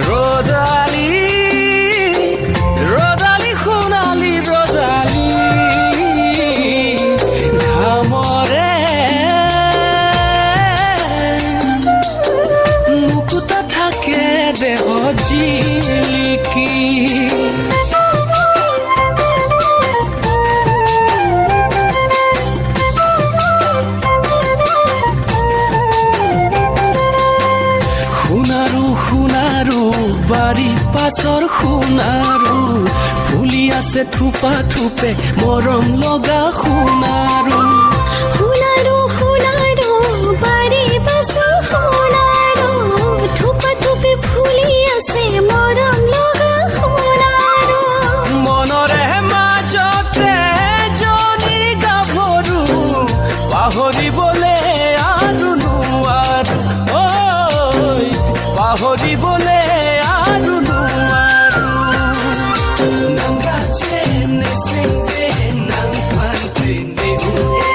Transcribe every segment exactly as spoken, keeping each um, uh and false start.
Rodali, Rodali, Sonali Rodali, Dhamore Mukuta Thake Deho Jiliki. Sonaru, sonaru, bari pasor sonaru, phuli ase thupa thupe, morom loga sonaru. Sonaru, sonaru, bari pasor sonaru, thupa thupe phuli ase, morom loga sonaru. Monore majote joni gabhoru, pahoribole aru nuaru, oi, pahoribole aru nuaru. Nang gache ne sengve nang phan trin de un-e,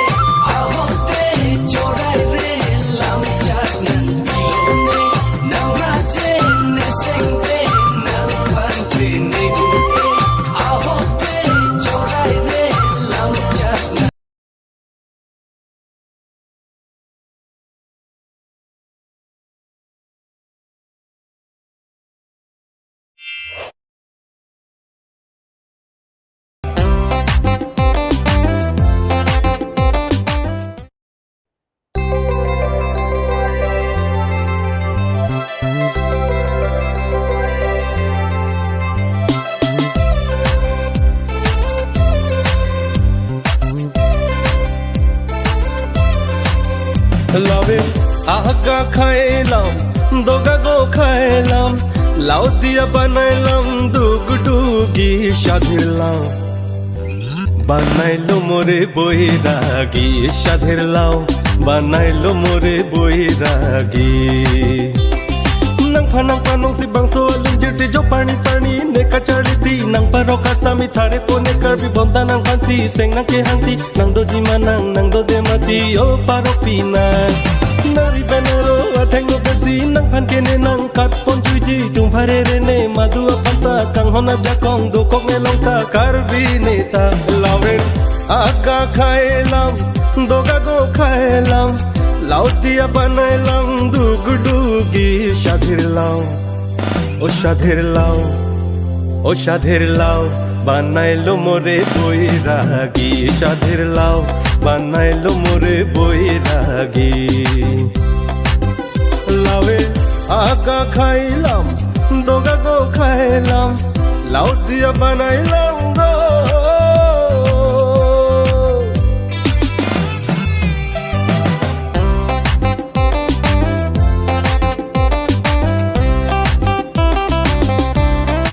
ahote chorai re lam chak nang pilone. Nang gache ne sengve nang phan trin de un-e, ahote chorai re lam chak nang. Love it, ahaka khailam, dogago khailam, laudia banailam, dugdugi shadhirlam. Banailo more boiragi, shadhirlam, banailo more boiragi. Nangphan nangpanong si bangso alingjirti jo parni parni ne kacharliti, nangparok asami thare pone Karbi bonta nangphan si seng nangkehangti, nangdoji manang nangdode mati o parok pinang. Nari benero athengno pensi nangphan kene nangkat pon chuji, tung pharere ne madu apanta kanghon ajakong dokok ne longta Karbi neta. Love it, ahaka khailam, dogago khailam, laudia banailam, dugdugi shadhirlam. O shadhirlam, o shadhirlam, banailo more boiragi, shadhirlam, banailo more boiragi. Love it, ahaka khailam, dogago khailam, laudia banailam,